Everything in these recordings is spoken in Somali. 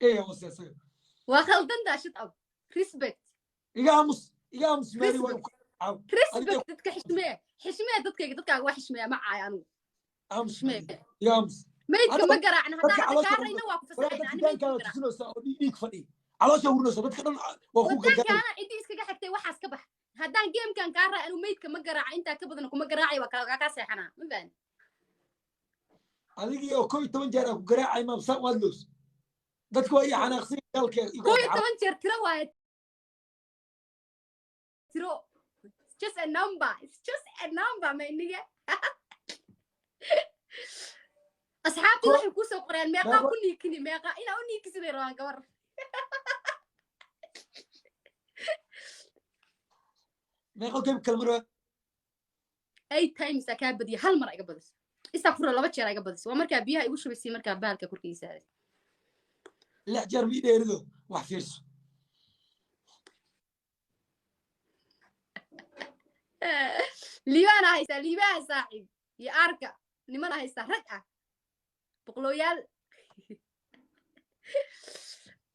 Eya wase isaga. Waa khaldantaa, shut up, respect. Iga aamus, iga aamus, Mary, waa Respect. Respect, dadka xishmee, xishmee dadkayga, dadkaaga waa xishmeeya, ma caayo anigu. Aamus. Xishmee. Iga aamus. Maydka Hadda ma garaacna dadka haddaan hadda caloosha kaa rayna waa ku walaa fasaxayna dadka ani maydka ma daankaada garaac. Tusinaysa oo dhiig dhiig fadhi, caloosha hurinaysa, dadka dhan waa ku gargaaraya. Wadaankaana ciddi iskaga xigtay, waxaas ka bax. Haddaan gamekan kaa raay, anigu maydka ma garaaca, intaa ka badan kuma garaacay, waa kala kaa seexanaa, ma fahan? Adigii oo 11 jeer aa ku garaacay maamsan waad loos, dadka waa ii xanaaqsan gaalka. 11 jeer tiro waaye, tiro. It's just a number, it's just a number, my nigga. Asxaabtii waxay kusoo qoreen meeqaa ku niikini, meeqaa inaa u niikisiday rabaan gabar. Meeqo game kala marwa? Eight times aa kaa badiya, hal mar iga badis, istakfura, laba jeer iga badis, waa markaa biyaha igu shubaysay, markaa baalka korkiisa saaray. 6 jeer mii dheerido, wax fiirso. Liibaana haystaa, liibaha saaxiib iyo arka nimana haystaa, rag ah, boqolooyaal.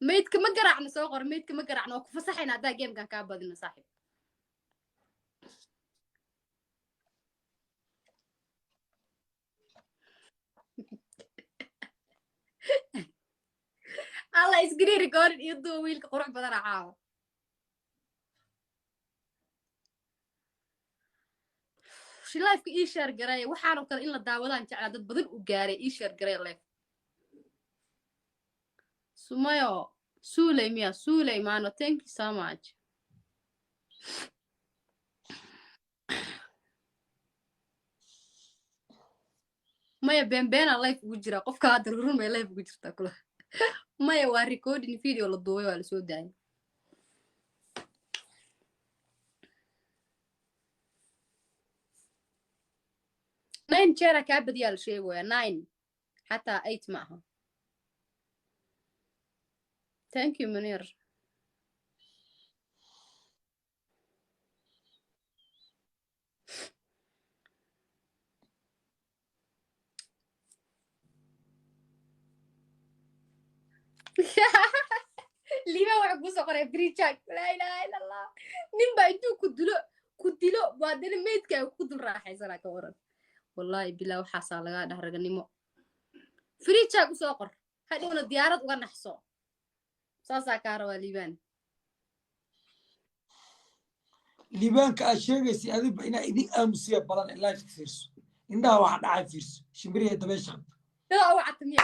Maydka ma garaacna, soo qor, maydka ma garaacna, waa ku fasaxayna haddaa gamekan kaa badino, saaxiib. Alla isgrii recording iyo duwa wiilka qurux badana caawa. Shilifeka ii share gareeya, waxaanoo kale in la daawadaan jeclaa, dad badan u gaaray, ii share gareeya live. Sumayo suuley miya, suuley maano, thank you so much. Maya, beenbeena live ugu jira qofka hadda rurumay, live ugu jirtaa kula. Maya, waa recording video la duubay, waa lasoo daayay. 9 jeera kaa badiyaa la sheegaya, 9, xataa 8 ma aha. Thank you, Munir. Liiba waxa kusoo qoray free jack, laa ilaaha illa Allah. Nin baa intuu ku dilo, ku dilo, waa dana meydkaaga ku dul raaxaysanaa, ka waran? Wallaahi bilaa, waxaasaa lagaa dhah raganimo. Free jack usoo qor, hadhowna diyaarad uga naxso, saasaa kaa rabaa, Liibaan. Liibaanka aad sheegaysay adiba inaa idin aamusiya badan ee live fiirso, indhaha waxa dhacay fiirso, shimbirihi dabeesha qabta. Dadaa uga catamiya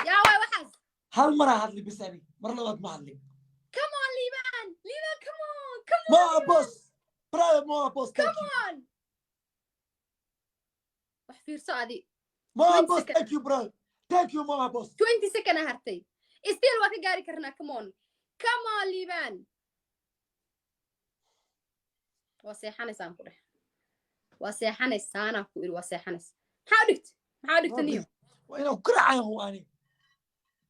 yaa waay waxaas. Hal maraa hadli bis, ani mar labaad ma hadlin. Come on, Liibaan, Liibaan, come on, come on. Moa boss, brother, Moa boss, thank you. On wax fiirso adi. Moa 20 boss. Second. Thank you, brother, thank you, Moa boss. 20 second a hartay, still waa ka gaari karnaa. Come on, come on, Liibaan, waa seexanaysaan ku dheh, waa seexanaysaanaa ku iri, waa seexanaysa. Maxaa u dhigta, maxaa u dhigta niyo? Waa inaan ku garacayan hu ani.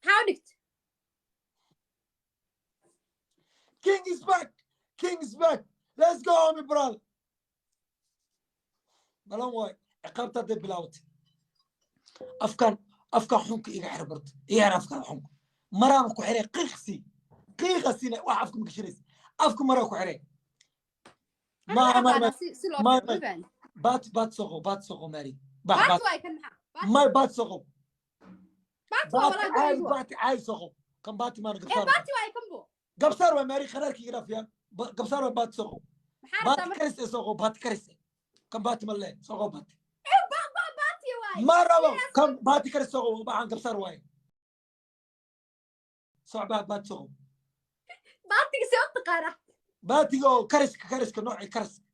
Maxaa u dhigta? King is back, king is back, let's go, homie, brother. Balan waay, ciqaabta hadday bilaawatay, afkan, afkan xunka iga xir, barto iga xir afkan xunka, maraana ku xiray, qiiqsi qiiqa sina wax afka ma gashanaysa, afka maraa ku xiray. Ma ma ma si loo ma baat baat soqo, baat soqo, mari bax. Baat baat waay kan, maxaa baat? May, baat soqo. Baat waa baat walaa caadi. Goygu. Baat caadi soqo, kan baati maana ee gabsaar. Baati waay kan bo. Gabsaar waa mari, kharaarka iga dhaafiyaan, gabsaar waa, baat soqo. Maxaa rabtaa baati marka? Karis ee soqo, baati karis ee kan baati ma le, soqo baati. Baati waay. Ma rabo kan baati karis, soqo waxaan gabsaar waaye, socbaa baati soqo. Baatiga see u taqaanaa? Baatiga oo kariska, kariska noocii kariska.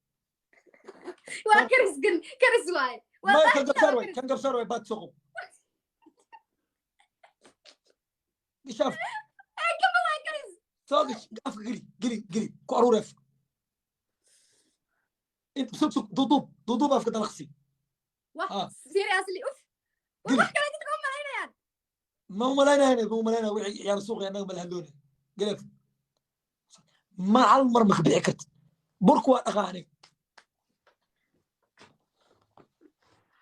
Waa karis gan, karis waay. Waa may kan baati gabsaar waa waay karis. Kan gabsaar waay, baati soqo gishaaf. Ee kama waa karis. Soo gish afka, geli geli geli, ku aruur afka, inta sug sug, duuduub duuduub afka, dalaqsi. Wah. Ah. Seriously, uf. War Geli. Wax kale dadka u malaynayaan. Ma umalaynayna, ma umalaynaya, wixii ciyaar suuqi annaga mala hadloona, geli afka, ma hal mar ma ka bixi kartid, burku waa dhaqaa aniga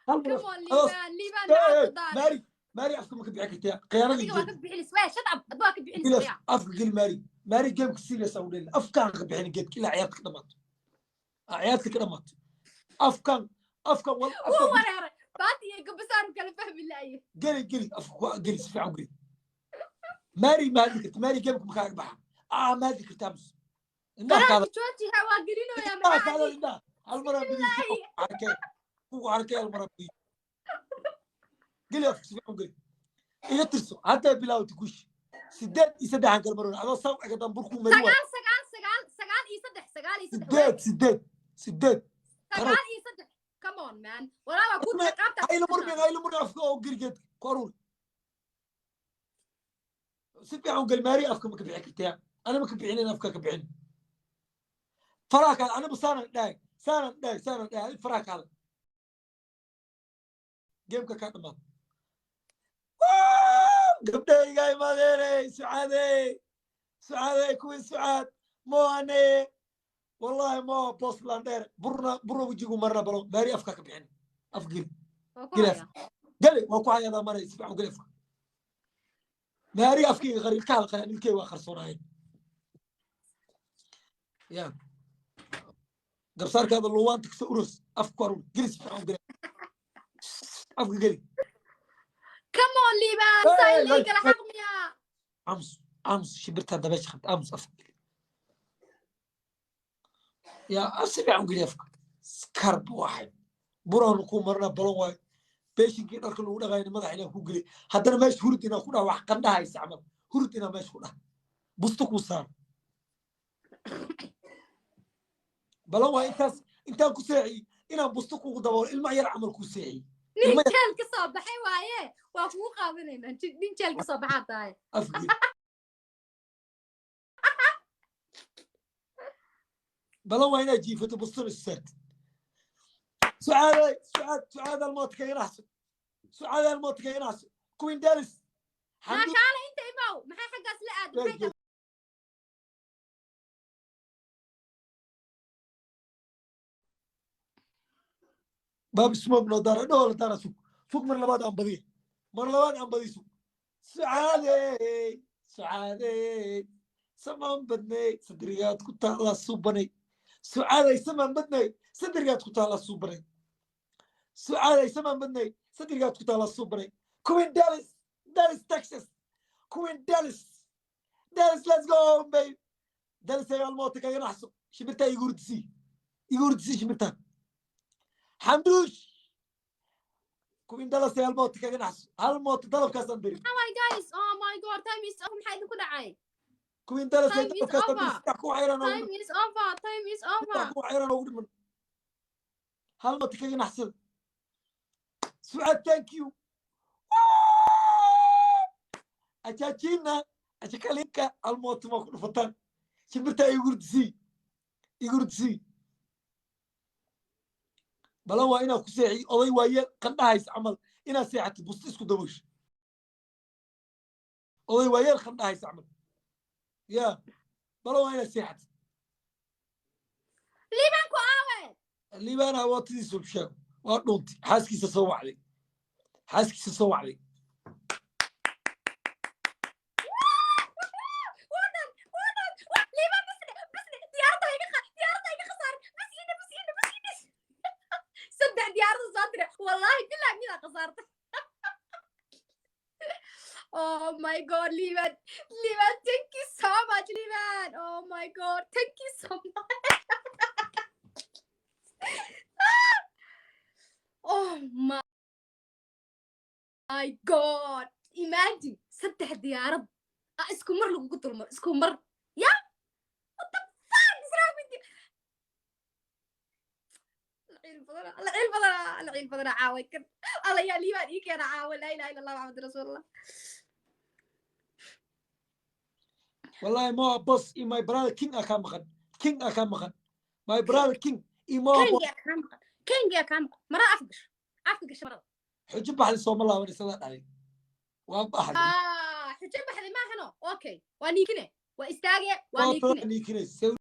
hal mar. Come on. Ados. Liibaan, Liibaan, Hey, maxaa hey, ku daaray? Mari. Maari, afka ma ka bixi kartaa khiyaanada? Adiga waa ka bixinaysa waa, shut up, adba waa ka bixinaysa. Geli. Waya. Afka geli, Maari. Maari, gameka serious aan u dhelin. Afkaan ka bixin geedka ilaa ciyaarta ka dhamaato. Aa, ciyaarta ka dhamaato. Afkan, afkan wal Wuu afka. Wareeray, baati iyo gabasaaru kala fahmi laaye. Geli, geli afka, ku geli, si fiican u geli. Maari, ma hadli karta? Maari, gameka ma kaaga baxa? Aa, ma hadli kartaa mise indhaha kaada? Qaraarka jooji ha, waa gelinoyaa. Indhaha Maxaa? Kaada indhaha hal mar aan badiyo, arkay kugu arkay, hal mar aan badiyo. Geli afka, si fiican u geli. Iga tirso, hadday bilaawata guushi. 8 iyo 3 aan kala maroon adoo saa u egadaan burkuu mari waay. 9, 9, 9, 9 iyo 3, 9 iyo 3. 8, 8, 8. 9 iyo 3. Come on, man, walaa waa ku qaabta. Hayla murmin, hayla murmin. Afka oo geli geedka ku aruuri, si fiican u geli. Maari, afka ma ka bixi kartaa? Ana ma ka bixinin, afka ka bixin. Faraha kaada, aniba saanan dhahay, saanan dhahay, saanan dhahay. Faraha kaada, gameka kaa dhamaad. Gabdhayga imaadeeney, Sucaadey, Sucaadey, kuwii Sucaad moane, wallahi mo Bosland dheer burna burna wejigu marna balo. Maari, afka ka bixin, af geli. Waa ku geli. hayaa. Geli, waa ku hayadaa maray, si fiican u geli afka. Maari, afkayga qari, ilkaha qari, ilkay waa qarsoonaayeen. Ya gabsaarkaada luwaanta kasoo uros. Afka ku aruur, geli, si fiican u geli, afka geli. Come on, Liban. Hey, Saa hey, illegal hey. Xaq miyaa? Aamus, aamus, shimbirtaa dabeesha qabta. Aamus, afka geli. Ya si fiican u geli afka. Skarb waxay buraanu ku marna balon waayo. Beeshinkii dharka lagu dhaqayna madaxa inaan ku geli, haddana meesha hurud inaan ku dhaha, wax qandhahaysa camal hurud inaan meesha ku dhaha, busto kuu saaro balan waa. Intaas intaan ku seexiyey inaan busto kugu daboolo, ilma yar camal kuu seexiyey. Nin Ilma yar. Jeel ka soo baxay waaye, waa kugu qaadanaynaa. Nin jeel ka soo baxaa tahay. Afka geli balan waa inaad jiifato, bustona isu saartid. Sucaadey, Sucaad, Sucaad, almoota kaga naxso. Sucaad, almoota kaga naxso. Queen Dallas. Maa kaala inta imaw, maxay xaggaas la aad, maxay tahay? Baab smoke noo daara, dhool daara. Sug, sug, mar labaad aan badiya, mar labaad aan badiy. Sug. Sucaadey, Sucaadey, samaan badnay, sadrigaad ku taallaa suubanay. Sucaadey, samaan badnay, sadrigaad ku taallaa suubanay. Sucaadey, samaan badnay, sadrigaad ku taallaa suubanay. Queen Dallas, Dallas, Texas, Queen Dallas, Dallas, let's go babe. Dallas ay almoota kaga naxso. Shimbirtaa igu hurdisii, igu hurdisii shimbirtaa. Xamduush, Queen Dallas ay almoota kaga naxso. Hal moota dalabkaasaan dirin. Oh my guys, oh my God, time is over. Maxaa idinku dhacay? Queen Dallas ay Time is dalabkaasaan dirin. over. 3 ku xayran oogu Time is over, time is over. 3 ku xayran oogu dhiman. Hal moota kaga naxsada. Sucaad, thank you. Ajaajina ajakalinka, almoota ma ku dhufataan? Shimbirtaa igu hurdisii, igu hurdisii. Balan waa inaa ku seexiy oday waayeel qandhahays camal, inaad seexatid, busto isku daboosho, oday waayeel qandhahays camal. Ya balan waa inaad seexatid. Liibaanku aawe? Liibaana awootadiisu sheego, waa dhuuntay. Xaaskiisa soo wacday, xaaskiisa soo wacday. Wadan, wadan, Liibaan, bisne, bisne, diyaaradda diyaaradda iga khasaarin. Bis ina, bis ina, bis ina. Saddex diyaaradda soo diray, wallaahi bilahi midaa khasaartay. Oh my God, Liban, Liban, thank you so much, Liban. Oh my God, thank you so much. Oh my God, imagine saddex diyaarad ah isku mar lagugu dulmaro, isku mar. Ya, what the fuck is wrong with you? Ciil badanaa, alla ciil badanaa, alla ciil badanaa. Caaway kan, alla yaa Liibaan ii keena caawa. Laa ilaha illa Allah, Maxamad rasuulullah. Wallahi mo boss iyo my brother king aa kaa maqan, king aa kaa maqan, my brother king iyo mo boss. Kengiyaa kaa maqan, kengiyaa kaa maqan. Marada afka gasho, afka gasho marada. Xujo baxday sooma laaban, isadaa dhacday, waa baxday. Ah, xujo baxday maahano. Okay, waa niikine, waa istaage, waa waa niikine. niikinaysa.